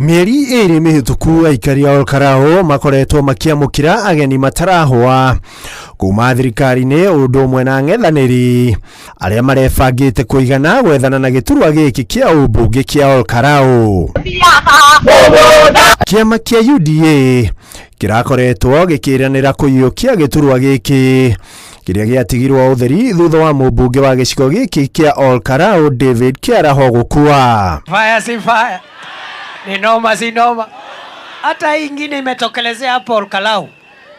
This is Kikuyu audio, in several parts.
Mĩeri ĩrĩ mĩhĩtũku aikari a Olkalau makoretwo makĩamũkĩra ageni matarahũa kuma thirikari-inĩ ũndũ ũmwe na ang'ethanĩri arĩa marebangĩte kũigana gwethana na gĩturwa gĩkĩ kĩa ũmbunge kĩa Olkalau. Kĩama kĩa UDA kĩrakoretwo gĩkĩranĩra kũiyũkia gĩturwa gĩkĩ kĩrĩa gĩatigirwo ũtheri thutha wa mũmbunge wa gĩcigo gĩkĩ kĩa Olkalau David Kĩaraho gũkua. Fire si fire. Ni noma si noma. Hata hii ingine imetokelezea hapo Olkalau.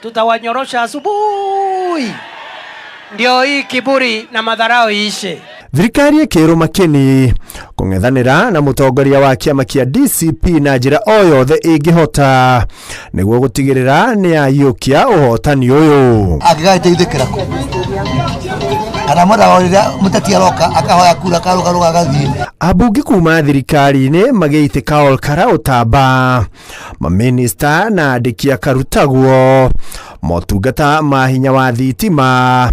Tutawanyorosha asubuhi. Ndio hii kiburi na madharau iishe. Thirikari ĩkĩrũma kĩni kũng'ethanĩra na mũtongoria wa kĩama kĩa DCP na njĩra o yothe ĩngĩhota nĩguo gũtigĩrĩra nĩ yaiyũkia ũhotani ũyũ. Angĩgagĩteithĩkĩra kũ kana mwendaga rĩrĩa mũteti aroka akahoya kura akarũgarũga agathiĩ. Ambunge kuma thirikari-inĩ magĩitĩka Olkalau tamba mamĩnĩsta na andĩki akarutagwo motungata ma hinya wa thitima,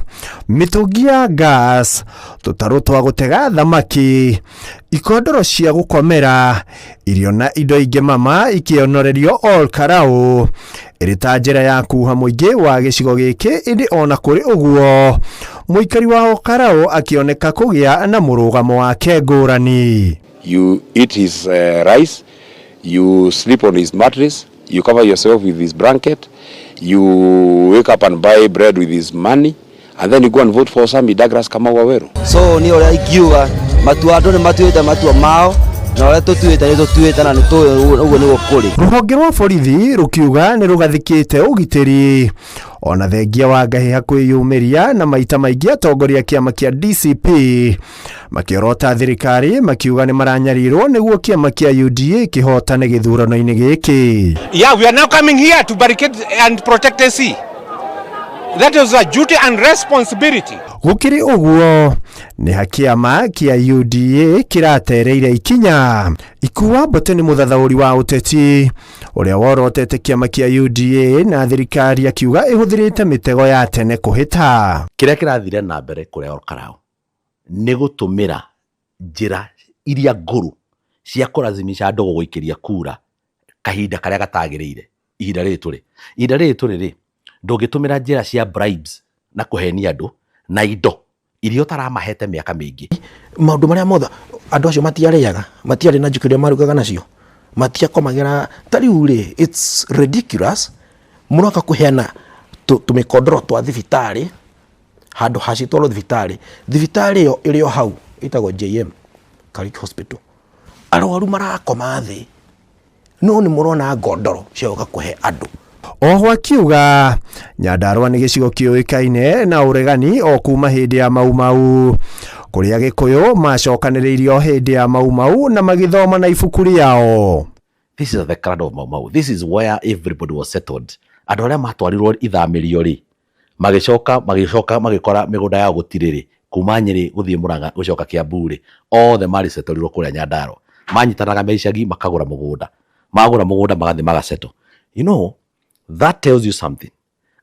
mĩtũngi ya gas, tũtarũ twa gũtega thamaki, ikondoro cia gũkomera, irio na indo ingĩ mama ikĩonorerio Olkalau ĩrĩ ta njĩra ya kuha mũingĩ wa gĩcigo gĩkĩ. Ĩndĩ ona kũrĩ ũguo, mũikari wa Olkalau akĩoneka kũgĩa na mũrũgamo wake ngũrani. You eat his rice, you sleep on his mattress, you cover yourself with his blanket, you wake up and buy bread with his money, and then you go and vote for Sammy Douglas Kamau Waweru. So niĩ ũrĩa ingiuga, matua andũ nĩ matuĩte matua mao, na ũrĩa tũtuĩte nĩ tũtuĩte na nĩ tũĩ ũguo nĩguo kũrĩ. Rũhonge rwa borithi rũkiuga nĩ rũgathĩkĩte ũgitĩri ona thengia wa ngahĩha kwĩyumĩria, na maita maingĩ atongoria kĩama kĩa DCP makĩorota thirikari makiuga nĩ maranyarirwo nĩguo kĩama kĩa UDA kĩhotane gĩthurano-inĩ gĩkĩ. Yeah, we are now coming here to barricade and protect AC. That is a duty and responsibility. Gũkĩrĩ ũguo, nĩ ha kĩama kĩa UDA kĩratereire ikinya? Ikua Mbote nĩ mũthathaũri wa ũteti ũrĩa worotete kĩama kĩa UDA na thirikari, akiuga ĩhũthĩrĩte mĩtego ya tene kũhĩta. Kĩrĩa kĩrathire na mbere kũrĩa Olkalau nĩ gũtũmĩra njĩra iria ngũrũ cia kũrazimisha andũ gũgũikĩria kura kahinda karĩa gatagĩrĩire. Ihinda rĩrĩ tũrĩ rĩ, ndũngĩtũmĩra njĩra cia bribes na kũhenia andũ na indo iria ũtaramahete mĩaka mĩingĩ. Maũndũ marĩa mothe andũ acio matiarĩaga, matiarĩ na njiko iria marugaga nacio, matiakomagĩra. Ta rĩu rĩ, it's ridiculous, mũroka kũheana tũmĩkondoro twa thibitarĩ handũ ha citwarwo thibitarĩ. Thibitarĩ ĩyo ĩrĩ o hau, ĩtagwo JM Kariuki Hospital, arwaru marakoma thĩ, no nĩ mũrona ngondoro cia gũka kũhe andũ. Oho akiuga Nyandarua nĩ gĩcigo kĩũĩkaine na ũregani o kuma hĩndĩ ya Mau Mau, kũrĩa Gĩkũyũ macokanĩrĩirio hĩndĩ ya Mau Mau na magĩthoma na ibuku rĩao. This is the cradle of Mau Mau. This is where everybody was settled. Andũ arĩa matwarirwo ithamĩrio rĩ, magĩcoka magĩkora mĩgũnda yao gũtirĩ rĩ, kuma Nyĩrĩ gũthiĩ Mũrang'a gũcoka Kiambu rĩ, othe marĩcetorirwo kũrĩa Nyandarua. Manyitanaga me icagi makagũra mũgũnda, magũra mũgũnda magathiĩ magasettle. You know that tells you something,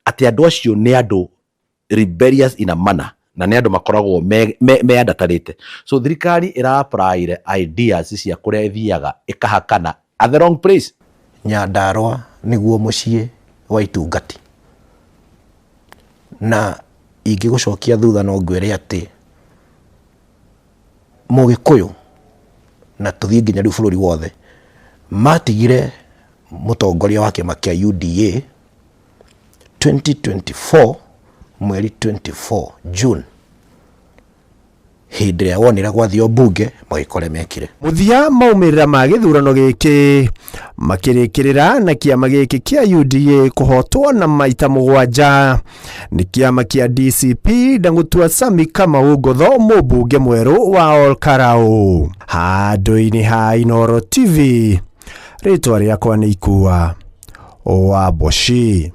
atĩ andũ acio nĩ andũ rebellious in a manner na nĩ andũ makoragwo meandatarĩte. So thirikari ĩra apply ideas cia kũrĩa ĩthiaga ĩkahakana at the wrong place. Nyandarua nĩguo mũciĩ wa itungati, na ingĩgũcokia thutha no ngwĩre atĩ Mũgĩkũyũ na tũthiĩ nginya rĩu bũrũri wothe matigire mũtongoria wa kĩama kĩa UDA 2024 mweri 24 June, hĩndĩ ĩrĩa wonire gwathio mbunge magĩkore mekire. Mũthia maumĩrĩra ma gĩthurano gĩkĩ makĩrĩkĩrĩra na kĩama gĩkĩ kĩa UDA kũhotwo na maita 7 nĩ kĩama kĩa DCP na gũtua Sami Kamau Ngotho mũmbunge mwerũ wa Olkalau. Handũ-inĩ ha Inooro TV, rĩtwa rĩakwa nĩ Ikua wa Mboci.